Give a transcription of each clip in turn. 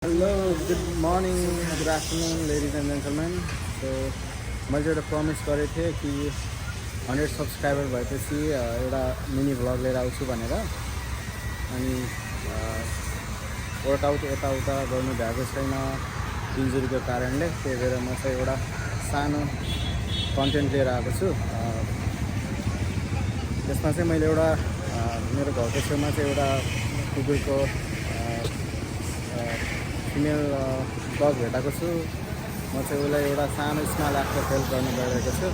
Hello, good morning, good afternoon, ladies and gentlemen. So, मैले एउटा promise गरेको थिएँ कि 100 सब्सक्राइबर भएपछि एउटा मिनी भ्लग लिएर आउँछु भनेर। अनि वर्कआउट यताउता गर्नु भ्याएको छैन इन्जुरीको कारणले, त्यही भएर म चाहिँ एउटा सानो कन्टेन्ट लिएर आएको छु। त्यसमा चाहिँ मैले एउटा मेरो घरको छेउमा चाहिँ एउटा कुकुरको फिमेल डग भेटाएको छु। म चाहिँ उसलाई एउटा सानो स्माइल एक्टर हेल्प गर्न गइरहेको छु।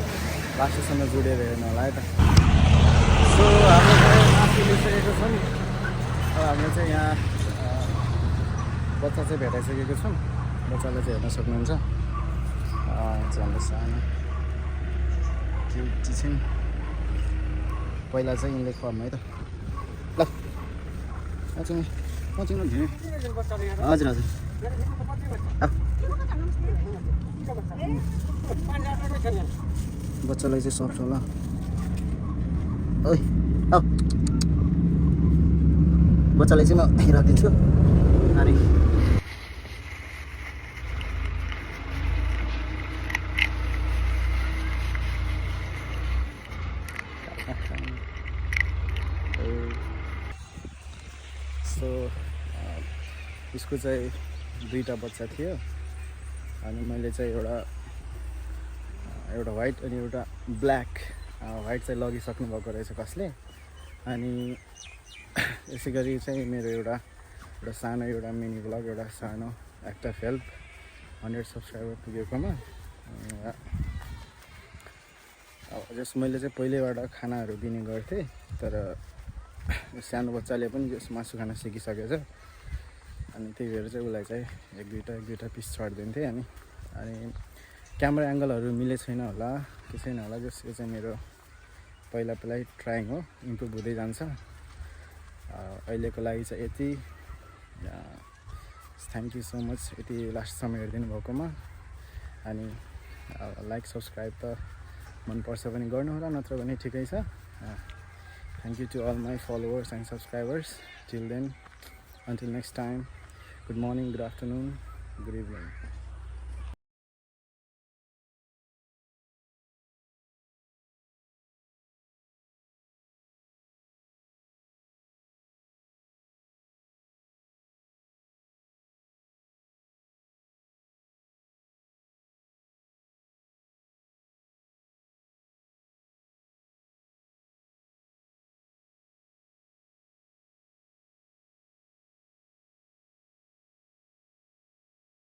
लास्टसम्म जोडिएर हेर्नु होला है त। सो हाम्रो चाहिँ मासु लिइसकेको छौँ। अब हामीले चाहिँ यहाँ बच्चा चाहिँ भेटाइसकेको छौँ। बच्चालाई चाहिँ हेर्न सक्नुहुन्छ। चाहिँ हाम्रो सानो क्युटी चाहिँ पहिला चाहिँ यिनले खुवाऊँ है त। ल हजुर हजुर हजुर बच्चालाई चाहिँ सक्छ होला। ओइ आऊ बच्चालाई चाहिँ म राखिदिन्छु। अरे सो उसको चाहिँ दुईवटा बच्चा थियो। अनि मैले चाहिँ एउटा व्हाइट अनि एउटा ब्ल्याक, व्हाइट चाहिँ लगिसक्नु भएको रहेछ कसले। अनि यसै गरी चाहिँ मेरो एउटा सानो एउटा मिनी ब्लग, एउटा सानो एक्ट अफ हेल्प 100 सब्सक्राइबर पुगेकोमा। जस मैले चाहिँ पहिल्यैबाट खानाहरू दिने गर्थेँ, तर सानो बच्चाले पनि जस मासु खान सिकिसकेछ। अनि त्यही भएर चाहिँ उसलाई चाहिँ एक दुईवटा पिस छाडिदिन्थेँ। अनि क्यामेरा एङ्गलहरू मिले छैन होला, के छैन होला, जस यो चाहिँ मेरो पहिला ट्राइङ हो, इम्प्रुभ हुँदै जान्छ। अहिलेको लागि चाहिँ यति। थ्याङ्क यू सो मच यति लास्टसम्म हेरिदिनु भएकोमा। अनि लाइक सब्सक्राइब त मनपर्छ भने गर्नु होला, नत्र भने ठिकै छ। Thank you to all my followers and subscribers. Till then, until next time, good morning, good afternoon, good evening.